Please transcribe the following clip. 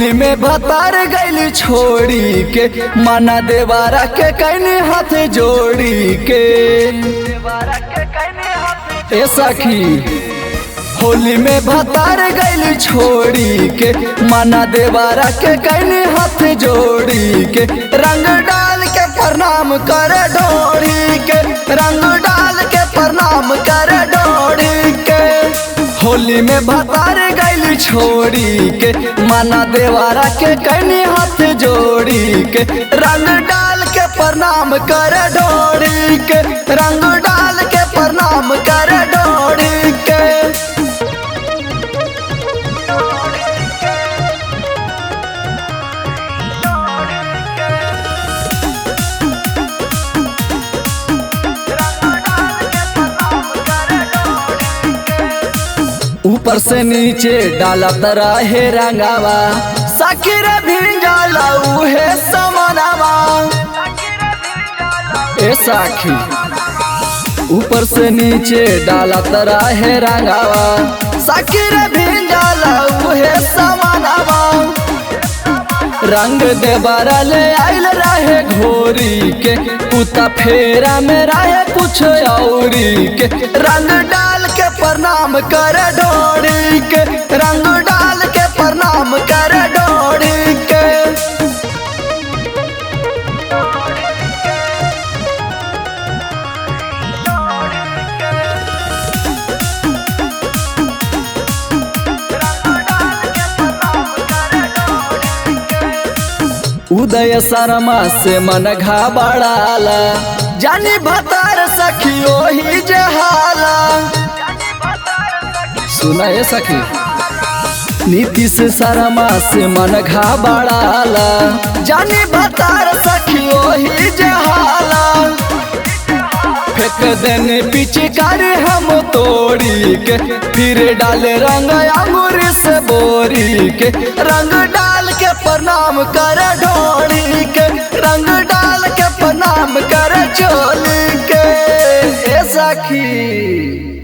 होली में भतार गइल छोड़ी के, माना देवारा के कैने हाथ जोड़ी के। ए सखी होली में भतार गइल छोड़ी के, माना देवारा के कैने हाथ जोड़ी के। रंग डाल के प्रणाम कर डोरी के, रंग डाल के प्रणाम कर डोरी के। होली में भतार गइल छोड़ी के, माना देवारा के कैने हाथ जोड़ी के। रंग डाल के प्रणाम कर डोरी के, रंग डाल के प्रणाम कर डोरी के। ऊपर से नीचे डालत रहे रंगावा, सखी रे भिंजाला उहे समानावा। ए साखी ऊपर से नीचे डालत रहे रंगावा, सखी रे भिंजाला उहे समानावा। रंग देवरा ले आइल रहे घोरी के, कुत्ता फेरा में रहे कुछ औरी के। रंग डाल के प्रणाम कर डोरी के, रंग डाल के प्रणाम कर डोरी के। उदय शर्मा से मन घबराला, जानी भतार सखी ओही जहाला। सुना ये सखी नीतीश शर्मा से मन घबराला, जानी भतार सखी ओही जहाला। फेंक देने पिचकारी हम तोड़ी के, फिर डाले रंग अंगूर से बोरी के। रंग डाल के प्रणाम कर डोरी के, रंग डाल के प्रणाम कर चोली के। ए सखी।